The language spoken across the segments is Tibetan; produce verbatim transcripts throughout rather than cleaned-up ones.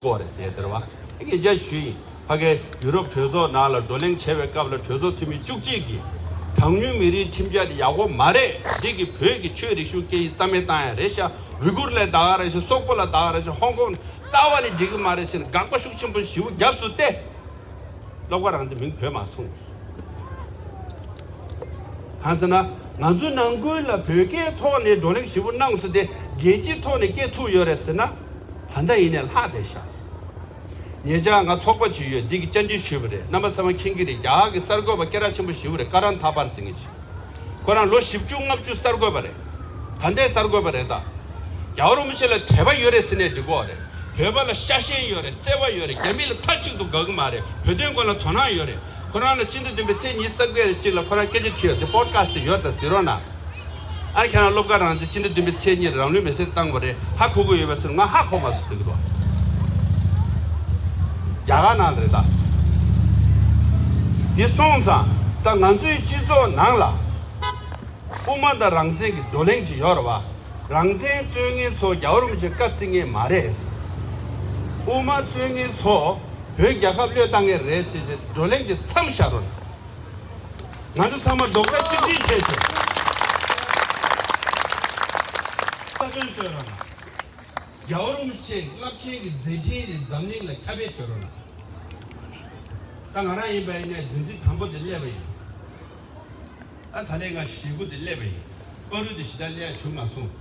དགོས་རེད་ཟེར་དེ་རེད་བ། ངས་ངེད་ཅག་ཞུས་ཡིན། ཕ་གིའི་ཡུ་རོབ་གྲོས་ཚོགས་ནང་ལ་བགྲོ་གླེང་བྱེད་པའི་སྐབས་ལ་གྲོས་ཚོགས་འཐུས་མི་བཅུ་གཅིག་གིས་གྲངས་ཉུང་མི་རིགས་ཁྲིམས་འཆར་དེ་ཡག་པོ་མ་རེད། འདི་གིས་བོད་ཀྱི་ཆོས་རིག་གཞུང་སྐད་ཡིག་རྩ་མེད་བཏང་ཡ་རེད་ཤག་ཝི་གུར་ལ་ད་ག་རེད་ཤག་སོག་པོ་ལ་ད་ག་རེད་ཤག་ཧོང་ཀོང་རྩ་བ་ནས་འགྲིག་གི་མ་རེད་ཟེར་ནས་དགག་པ་ཤུགས་ཆེན་པོ་ཞེ་པོ་བརྒྱབ་སོང་སྟེ། བློ་དགའ་རང་བཙན་མིང་བོས་མ་སོང་། གང་ཟེར་ན། ང་ཚོ་ནང་ཁུལ་ལ་བོད་སྐད་ཐོག་ནས་བགྲོ་གླེང་ཞིབ་པོ་གནང་སོང་སྟེ་རྒྱལ་སྤྱིའི་ཐོག་ནས་སྐད་ཐུག་ཡོད་རེད་ཟེར་ན། ད་ལྟ་ཡིན་ནའི་ལྷག་བསྡད་ཤག་ཉེ་ཆར་ང་ཚོགས་པ་ཅིག་ཡོད། འདི་གི་བཅར་འདྲི་ཞུས་པ་རེད། རྣམ་པ་ཚང་མ་མཁྱེན་གྱི་རེད། རྒྱ་གར་གྱི་གསར་འགོད་པ་སྐད་གྲགས་ཆེན་པོ་ཞིག་རེད། ཀ་རན་ཐ་པར་ཟེར་མཁན་ཅིག་ཁོ་རང་ལོ་བཞི་བཅུ་ལྔ་བཅུ་གསར་འགོད་པ་རེད། ད་ལྟའི་གསར་འགོད་པ་རེད་ད། རྒྱལ་བ་རིན་པོ་ཆེ་ལ་དད་པ་ཡོད་རེད་ཟེར་ནས་འགྲིག་གོ་རེད། བོད་པ་ལ་ཤ་ཞེན་ཡོད་རེད། བརྩེ་བ་ཡོད་རེད། རྒྱ་མི་ལ་མཐའ་གཅིག་ཏུ་དགའ་གི་མ་རེད། བོད་དོན་སྐོར་ལ་དོ་སྣང་ཡོད་རེད། ཁོ་རང་ལ་སྤྱི་ཟླ་བདུན་པའི་ཚེས་ཉི་ཤུ་རྩ་བརྒྱད་ལ་གཅིག་ལ་ཁོ་རང་སྐད་ཆ་དྲིས་ཡོད་དེ་པོ་ཌི་ཁ་སི་ཊི་ཡོད་ད་གཟིགས་རོགས་གནང་། ཨ་ཁྱེད་རང་བློ་དགའ་རང་བཙན་སྤྱི་ཟླ་བདུན་པའི་ཚེས་གཉིས་རང་ལུས་མེར་སྲེག་བཏང་བ་རེད། ཧ་གོ་གི་ཡོད་པ་ཟེར་ང་ཧ་གོ་མ་སོང་ཟེར་གི་འདུག་རྒྱ་གར་ནང་ལ་རེད་ད། འདི་སོང་ཙང་ད་ང་ཚོའི་སྤྱི་ཚོགས་ནང་ལ་དབུ་མ་དང་རང་བཙན་གྱི་བགྲོ་གླེང་ཅིག་ཡོད་རེད་བ། རང་བཙན་རྩོད་མཁན་ཚོ་རྒྱལ་བ་རིན་པོ་ཆེ་བཀའ་བརྩི་མཁན་མ་རེད། དབུ་མ་རྩོད་མཁན་ཚོ་བོད་རྒྱལ་ཁབ་བློས་བཏང་མཁན་རེད་ཟེར་ཏེ་བགྲོ་གླེང་དེ་མཚམས་བཞག་རོགས་གནང་། ང་ཚོ་ཚང་མ་རྡོག་རྩ་གཅིག་སྒྲིལ་བྱས་ཏེ་རྩ་དོན་རྩོད་རོགས་གནང་། རྒྱལ་བ་རིན་པོ་ཆེ་རླབས་ཆེན་གྱི་མཛད་འཕྲིན་དེ་འཛམ་གླིང་ལ་ཁྱབ་སྤེལ་བྱེད་རོགས་གནང་། ད་ང་རང་ཡིན་པ་ཡིན་ནའི་བདུན་ཚིགས་དང་པོ་དེ་སླེབས་པ་ཡིན། ཨ་ད་ལན་ང་བཞི་དགུ་དེ་སླེབས་པ་ཡིན། བར་དུ་དེ་ཞེ་དྲག་སླེབས་ཡ་བྱུང་མ་སོང་།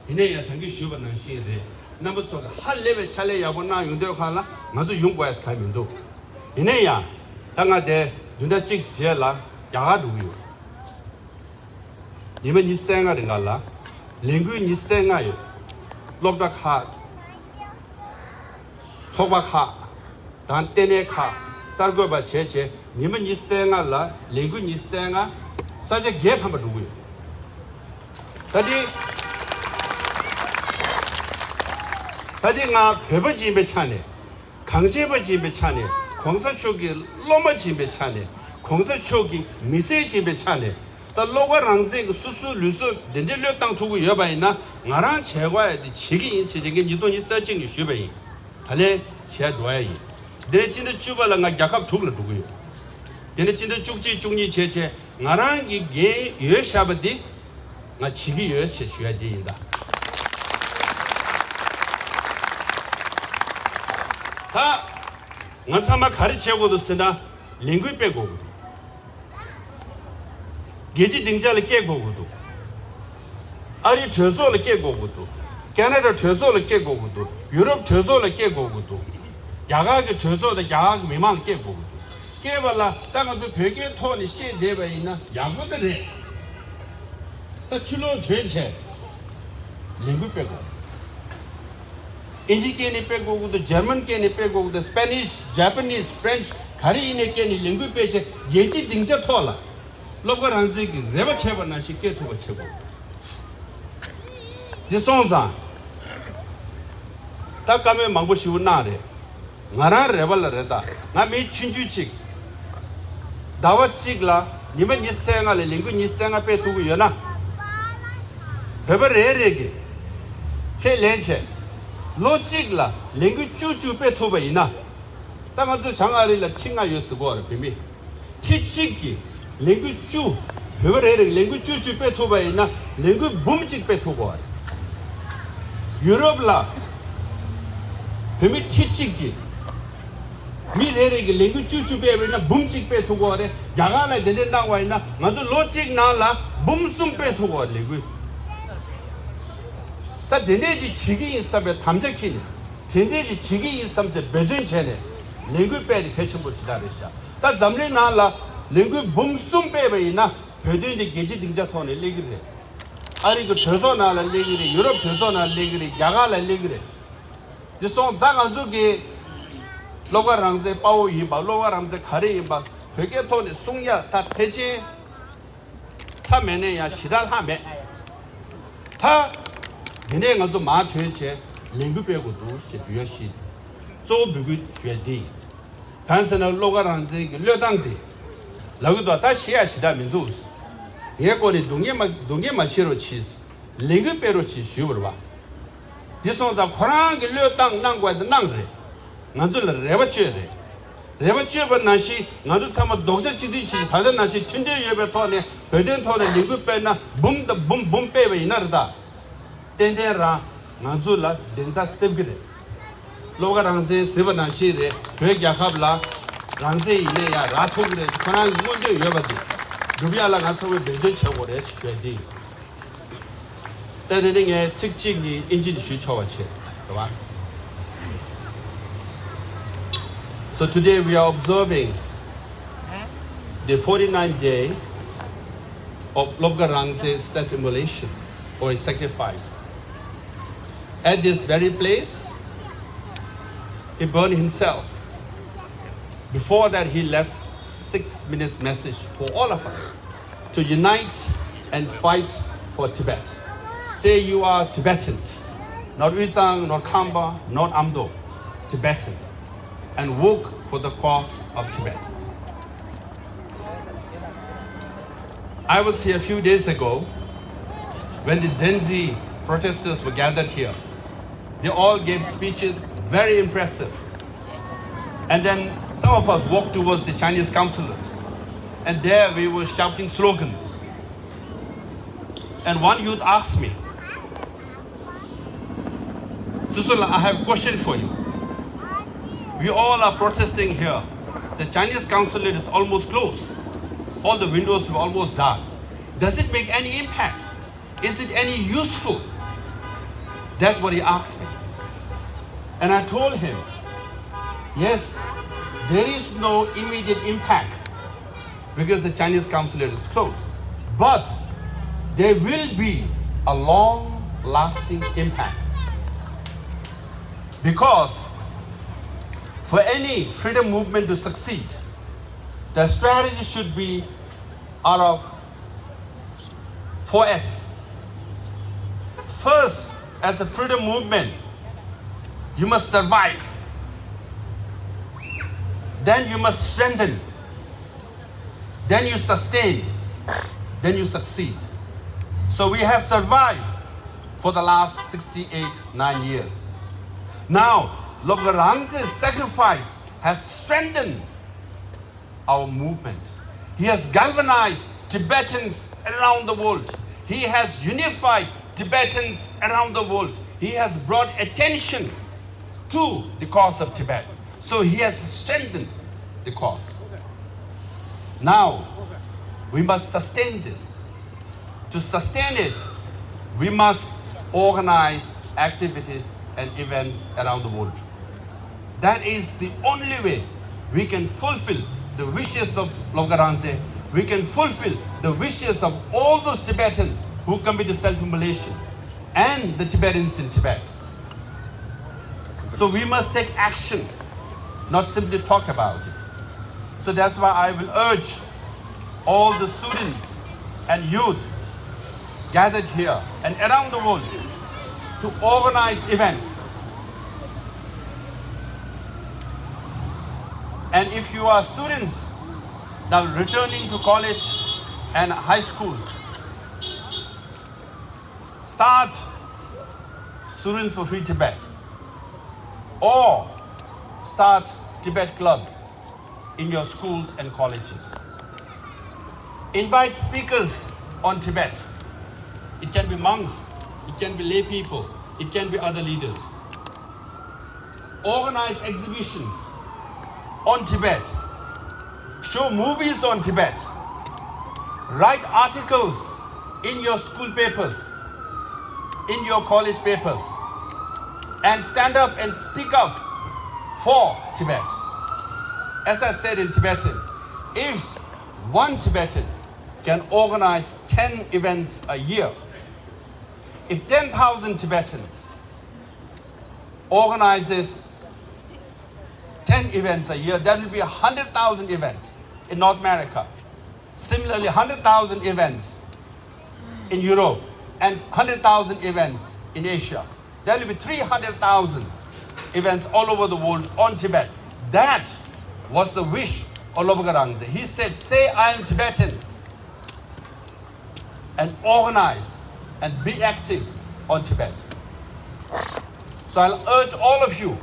ཡིན་ན་ཡང་ད་གིན་ཞུས་པ་ནང་བཞིན་རེད། རྣམ་པ་ཚོ་གི་ཧ་ལས་པའི་ཕྱག་ལས་ཡག་པོ་གནང་ཡོང་དུས་སྒང་ལ་ང་ཚོ་ཡོང་དགོས་ཡ་གང་ཡང་མི་འདུག་ཡིན་ན་ཡང་ད་ང་དེ་བདུན་ཕྲག་གཅིག་རྗེས་ལ་རྒྱ་གར་འགྲོ་གི་ཡོད། ཉི་མ་ཉི་ཤུ་རྩ་ལྔ་རིང་ག་ལ་ལས་འགུལ་ཉི་ཤུ་རྩ་ལྔ་ཡོད། སློབ་གྲྭ་ཁག་ཚོགས་པ་ཁག་དང་ལྟེ་གནས་ཁག་གསར་འགོད་པ་བྱས་བྱས་ཉི་མ་ཉི་ཤུ་རྩ་ལྔ་ལ་ལས་འགུལ་ཉི་ཤུ་རྩ་ལྔ་ས་ཆ་བརྒྱད་ཐམ་པ་འགྲོ་གི་ཡོད། ད་འདི་ད་འདི་ང་བོད་པ་ཅིག་ཡིན་པའི་ཆ་ནས། གངས་ཅན་པ་ཅིག་ཡིན་པའི་ཆ་ནས། གོང་ས་མཆོག་གི་སློབ་མ་ཅིག་ཡིན་པའི་ཆ་ནས། གོང་ས་མཆོག་གི་མི་སེར་ཅིག་ཡིན་པའི་ཆ་ནས། ད་བློ་དགའ་རང་བཙན་གྱི་སོ་སོའི་ལུས་སྲོག་འདི་འདྲའི་བློས་བཏང་ཐུབ་ཀྱི་ཡོད་པ་ཡིན་ན་ང་རང་བྱེད་དགོས་ཡ་དེ་བྱེད་ཀྱི་ཡིན་ཞེས་བྱས་ངས་ཉིས་སྟོང་ཉི་ཤུ་རྩ་གཅིག་ནས་ཞུས་པ་ཡིན། ད་ལན་བྱས་འགྲོ་ཡ་ཡིན། འདི་ནས་སྤྱི་ཟླ་བཅུ་པ་ལ་ང་རྒྱལ་ཁབ་དྲུག་ལ་འགྲོ་གི་ཡོད། དེ་ནས་སྤྱི་ཟླ་བཅུ་གཅིག་བཅུ་གཉིས་བྱས་བྱས་ང་རང་གི་འགན་ཡོད་བཞག་པ་འདི་ང་བྱེད་ཀྱི་ཡོད་ཞེས་ཞུ་ཡ་འདི་ཡིན་ད། ད་ང་ཚང་མ་ག་རེ་བྱེད་དགོས་འདུག་ཟེར་ན་ལས་འགུལ་སྤེལ་དགོས་ཀྱི་འདུག་རྒྱལ་སྤྱིའི་སྡིངས་ཆ་ལ་སྐད་དགོས་ཀྱི་འདུག་ཨ་རིའི་གྲོས་ཚོགས་ལ་སྐད་དགོས་ཀྱི་འདུག་ཁེ་ན་ཌ་གྲོས་ཚོགས་ལ་སྐད་དགོས་ཀྱི་འདུག་ཡུ་རོབ་གྲོས་ཚོགས་ལ་སྐད་དགོས་ཀྱི་འདུག་རྒྱ་གར་གྱི་གྲོས་ཚོགས་དང་རྒྱ་གར་གྱི་མི་མང་ལ་སྐད་དགོས་ཀྱི་འདུག་སྐད་པ་ལ་ད་ང་ཚོ་བོད་སྐད་ཐོག་ནས་བཤད་བསྡད་པ་ཡིན་ན་ཡག་པོ་ད་རེད། ད་ཕྱི་ལོགས་ཐོན་བྱས་ལས་འགུལ་སྤེལ་དགོས། ཨིན་ཇི་སྐད་ནས་སྤེལ་དགོས་ཀྱི་འདུག་འཇར་མན་སྐད་ནས་སྤེལ་དགོས་ཀྱི་འདུག་སྤེ་ནིཤ། ཇ་པ་ནིཤ། ཕ་རེན་ཆི། ག་རེ་ཡིན་ནའི་སྐད་ནས་ལས་འགུལ་སྤེལ་བྱས་རྒྱལ་སྤྱིའི་སྡིངས་ཆ་ཐོག་ལ་བློ་དགའ་རང་བཙན་གྱིས་རེ་བ་བྱས་པ་ནང་བཞིན་སྐད་ཐུབ་པ་བྱེད་དགོས། འདི་སོང་ཙང་། ད་བཀའ་མོལ་མང་པོ་ཞེ་པོ་གནང་རེད། ང་རང་རེ་བ་ལ་རེད་ད། ང་མི་ཆུང་ཆུང་ཅིག་ཟླ་བ་གཅིག་ལ་ཉི་མ་ཉི་ཤུ་རྩ་ལྔ་ལ་ལས་འགུལ་ཉི་ཤུ་རྩ་ལྔ་སྤེལ་ཐུབ་ཀྱི་ཡོད་ན། བོད་པ་རེ་རེ་གིས་ཁས་ལེན་བྱས། ལོ་གཅིག་ལ་ལས་འགུལ་བཅུ་བཅུ་སྤེལ་ཐུབ་པ་ཡིན་ན། ད་ང་ཚོ་བྱང་ཨ་རི་ལ་ཁྲི་ལྔ་ཡོད་ཟེར་གོ་རེད་བོད་མི། ཁྲི་གཅིག་གིས་ལས་འགུལ་བཅུ། བོད་པ་རེ་རེ་གིས་ལས་འགུལ་བཅུ་བཅུ་སྤེལ་ཐུབ་པ་ཡིན་ན་ལས་འགུལ་འབུམ་གཅིག་སྤེལ་ཐུབ་དགོས་པ་རེད། ཡུ་རོབ་ལ་བོད་མི་ཁྲི་གཅིག་གིས་མི་རེ་རེ་གིས་ལས་འགུལ་བཅུ་བཅུ་སྤེལ་བ་ཡིན་ན་འབུམ་གཅིག་སྤེལ་ཐུབ་དགོས་པ་རེད། རྒྱ་གར་ལ་དེ་འདྲས་གནང་བ་ཡིན་ན་ང་ཚོ་ལོ་གཅིག་ནང་ལ་འབུམ་གསུམ་སྤེལ་ཐུབ་དགོས་པ་རེད་ལས་འགུལ། ད་དེ་འདྲས་ཅིག་བྱེད་ཀྱི་ཡིན་བསམ་པའི་དམ་བཅའ་འཁྱེར་ནས། དེ་འདྲས་ཅིག་བྱེད་ཀྱི་ཡིན་བསམ་ཚེ་འབད་བརྩོན་བྱས་ནས་ལས་འགུལ་སྤེལ་ཏེ་གལ་ཆེན་པོ་ཞེ་དྲག་རེད་ཤག་ད་འཛམ་གླིང་ནང་ལ་ལས་འགུལ་འབུམ་གསུམ་སྤེལ་བ་ཡིན་ན་བོད་དོན་འདི་རྒྱལ་སྤྱིའི་སྡིངས་ཆ་ཐོག་ནས་སླེབས་ཀྱི་རེད། ཨ་རི་གི་གྲོས་ཚོགས་ནང་ལ་སླེབས་ཀྱི་རེད། ཡུ་རོབ་གྲོས་ཚོགས་ནང་ལ་སླེབས་ཀྱི་རེད། རྒྱ་གར་ལ་སླེབས་ཀྱི་རེད། དེ་སོང་ཙང་ང་ཚོ་གི་བློ་དགའ་རང་བཙན་དཔའ་བོ་ཡིན་པ། བློ་དགའ་རང་བཙན་ག་རེ་ཡིན་པ་བོད་སྐད་ཐོག་ནས་གསུང་ཡ་ད་ཕལ་ཆེར། ཚ་མེད་ནས་ཡང་ཞེ་དྲག་ལྷག་མེད། ད། དེ་ནས་ང་ཚོ་མར་ཐོན་བྱས་ལས་འགུལ་སྤེལ་དགོས་འདུག་ཞེས་འབུལ་ཡ་ཞིག་གཙོ་བོ་འབོད་སྐུལ་ཞུ་ཡ་འདི་ཡིན། གང་ཟེར་ན་བློ་དགའ་རང་བཙན་གྱི་བློས་བཏང་དེ། ལབ་གི་འདུག་ད་ཤེས་ཡ་ཞེ་དྲག་མི་འདུག་ངའི་སྐོར་ནས་སྡུག་བསྔལ་མ་སྡུག་བསྔལ་མ་བྱེད་རོགས་གྱིས། ལས་འགུལ་སྤེལ་རོགས་གྱིས་ཞུས་པ་རེད་བ། འདི་སོང་ཙང་ཁོ་རང་གི་བློས་བཏང་གནང་དགོས་དེ་གནང་རེད། ང་ཚོ་ལ་རེ་བ་བཅོལ་རེད། རེ་བ་བཅོལ་བ་ནང་བཞིན་ང་ཚོ་ཚང་མ་རྡོག་རྩ་གཅིག་སྒྲིལ་བྱེད། ད་ལྟ་ནང་བཞིན་མཐུན་སྒྲིལ་ཡོད་པའི་ཐོག་ནས་བོད་དོན་ཐོག་ནས་ལས་འགུལ་སྤེལ་ན་འབུམ་དང་འབུམ་འབུམ་སྤེལ་བ་ཡིན་ན་རེད་ད། ཏན་ཏན་རང་ང་ཚོ་ལ་བདེན་མཐའ་གསལ་གྱི་རེད། བློ་དགའ་རང་བཙན་ཟེར་བ་ནང་བཞིན་རེད། བོད་རྒྱལ་ཁབ་ལ་རང་བཙན་ཡིན་ནའི་ཡང་རག་ཐུབ་ཀྱི་རེད། ཁོ་རང་གི་མངོན་འདོད་ཡོད་པ་འདི་སྒྲུབ་ཡ་ལ་ང་ཚོ་བས་འབད་བརྩོན་བྱེད་དགོས་རེད་ཞུ་ཡ་འདི་ཡིན། ད་དེ་ནི་ངས་ཚིག་གཅིག་གཉིས་ཨིན་ཇི་ནས་ཞུས་ཆོག་པ་བྱེད་རེད་བ། So today we are observing the forty-ninth day of Lobgarangze's self-immolation or his sacrifice. At this very place, he burned himself. Before that, he left six minutes message for all of us to unite and fight for Tibet. Say you are Tibetan, not Uyzang, not Khampa, not Amdo, Tibetan, and work for the cause of Tibet. I was here a few days ago when the Gen Z protesters were gathered here. They all gave speeches, very impressive. And then some of us walked towards the Chinese consulate. And there we were shouting slogans. And one youth asked me, "Susula, I have a question for you. We all are protesting here. The Chinese consulate is almost closed. All the windows were almost dark. Does it make any impact? Is it any useful?" That's what he asked me. And I told him, "Yes, there is no immediate impact because the Chinese consulate is closed. But there will be a long lasting impact. Because for any freedom movement to succeed, the strategy should be out of four S. First, as a freedom movement, you must survive. Then you must strengthen. Then you sustain. Then you succeed." So we have survived for the last sixty-eight, nine years. Now, Lobgarangze's sacrifice has strengthened our movement. He has galvanized Tibetans around the world. He has unified Tibetans around the world. He has brought attention to the cause of Tibet. So he has strengthened the cause. Now, we must sustain this. To sustain it, we must organize activities and events around the world. That is the only way we can fulfill the wishes of Lobgarangze. We can fulfill the wishes of all those Tibetans who committed self-immolation and the Tibetans in Tibet. So we must take action, not simply talk about it. So that's why I will urge all the students and youth gathered here and around the world to organize events. And if you are students now returning to college and high schools, start Students for Free Tibet or start Tibet Club in your schools and colleges. Invite speakers on Tibet. It can be monks, it can be lay people, it can be other leaders. Organize exhibitions on Tibet. Show movies on Tibet. Write articles in your school papers, in your college papers, and stand up and speak up for Tibet. As I said in Tibetan, if one Tibetan can organize ten events a year, if ten thousand Tibetans organizes ten events a year, that will be one hundred thousand events in North America. Similarly, one hundred thousand events in Europe and one hundred thousand events in Asia. That will be three hundred thousand events all over the world on Tibet. That was the wish of Lobgarangze. He said, "Say I am Tibetan and organize and be active on Tibet." So I'll urge all of you